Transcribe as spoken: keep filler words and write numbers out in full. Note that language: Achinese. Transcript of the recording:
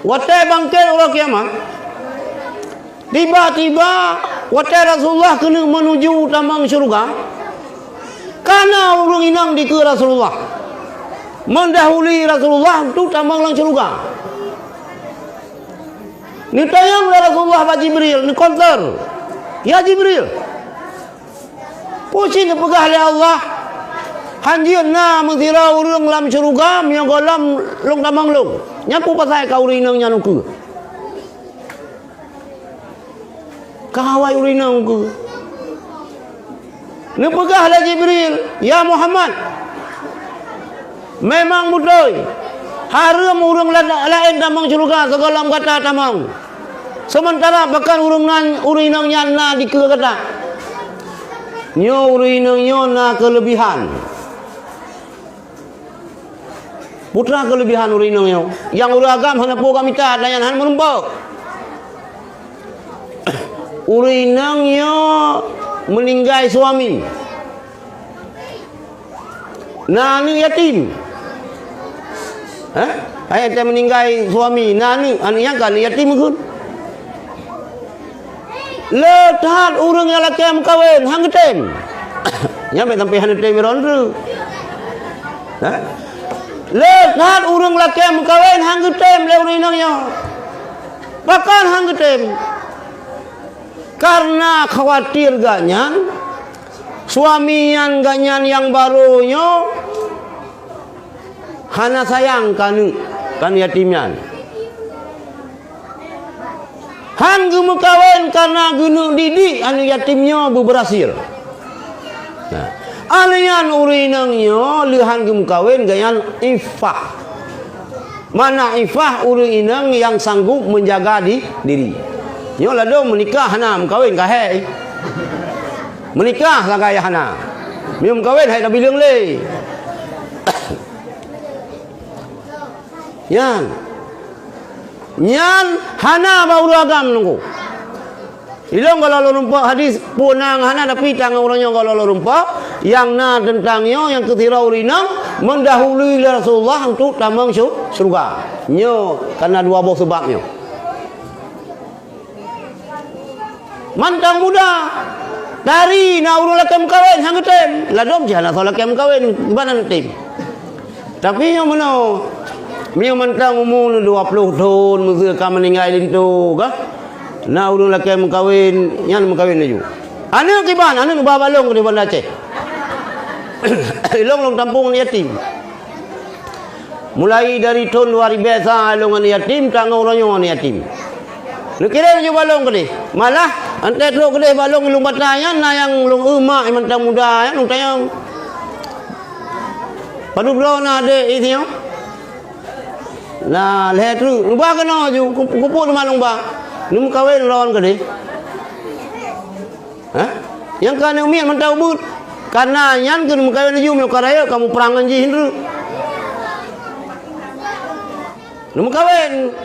Watée bangkét uroe kiamat, tiba-tiba watée Rasulullah keuneuk meunuju tamong syeuruga, ka na ureuëng inong dikeue Rasulullah, meundahului Rasulullah untuk tamong lam syeuruga. Neutanyong lé Rasulullah bak Jibril, neukonter, "Ya Jibril, peue cit neupeugah lé Allah, 'Han jeuet na meusidroe ureuëng lam syeuruga meunyoe gohlom lôn tamong lôn'? Nyan peue pasai ka ureuëng inong nyan ukeue?" Ka awai ureuëng inong ukeue. Neupeugah lé Jibril, "Ya Muhammad, memang beutôi, hareuem ureuëng la-, laén tamong syeuruga sigohlom gata tamong. Seumeuntara pakon ureuëng nan, ureuëng inong nyan na dikeue gata." Nyoe ureuëng inong nyoe na keuleubihan. Peue teuma keuleubihan ureuëng inong nyoe? Nyang ureuëng agam hana peue ka mita, dan nyan hana meurumpok. Ureuëng inong nyoe meuninggai suami. Na aneuëk yatim. Hah? Hai, watée meuninggai suami, na aneuëk, aneuëk nyang ka aneuëk yatim kheun. Le that ureuëng nyang lakée meukawen, han geutem. Nyan bék sampoe hana tem droeneuh. Hah? Le that ureuëng lakée meukawen, han geutem lé ureuëng inong nyoe. Pakon han geutem? Karena khawatir gobnyan, suami nyan gobnyan nyang barô nyoe hana sayang keu aneuëk, keu aneuëk yatim nyan. Han geumeukawen karena geuneuk didik aneuëk yatim nyoe beubeurhasil. Nah, aneuëk nyan ureuëng inong nyoe lheueh han geumeukawen gobnyan ifah. Makna ifah ureuëng inong nyang sanggup menjaga di-, diri. Nyoe ladôm meunikah hana, meukawen ka hai. Meunikah sagai hana. Meunyoe meukawen hai tabileung lé. Nyan. Nyan hana bak ureuëng agam nunggu. Ilong gohlom lôn rumpok hadis peue na hana, tapi tanggong uroe nyoe gohlom lôn rumpok, nyang na teuntang nyoe nyang keu sidroe ureuëng inong meundahului lé Rasulullah untuk tamong syu-, syeuruga. Nyoe kana dua boh seubab nyoe. Mantong muda. Dari na ureuëng lakée meukawen han geutem. Ladôm jih hana soe lakée meukawen, kiban hana tem. Tapi nyoe meunoe, meunyoe mantong umu dua ploh thon, meuseu ka meuninggai linto kah, na ureuëng lakée meukawen, nyan meukawen laju. Aneuëk kiban, aneuëk neuba bak lôn keudeh Banda Aceh. Ilong lôn tampông aneuëk yatim. Mulai dari thon dua ribée sa lôn aneuëk yatim, tanggong uroe nyoe aneuëk yatim. Neukirém laju bak lôn keudeh. Malah, antée trok keudeh bak lôn i Lueng Bata nyan, na nyang lôn eu mak nyang mantong muda nyan, lôn tanyong, "Padub droe na adék i sinyoe?" "Na lhée treuk." "Neuba keunoe laju, ku-, keupeue teuma lôn ba?" "Neumeukawen droe keudeh." Hah? Nyang ka aneuëk miet mantong ubeuet. Kana nyan keuneuk meukawen laju, meunyoe ka rayeuk ka muprang ngon jih treuk. Neumeukawen.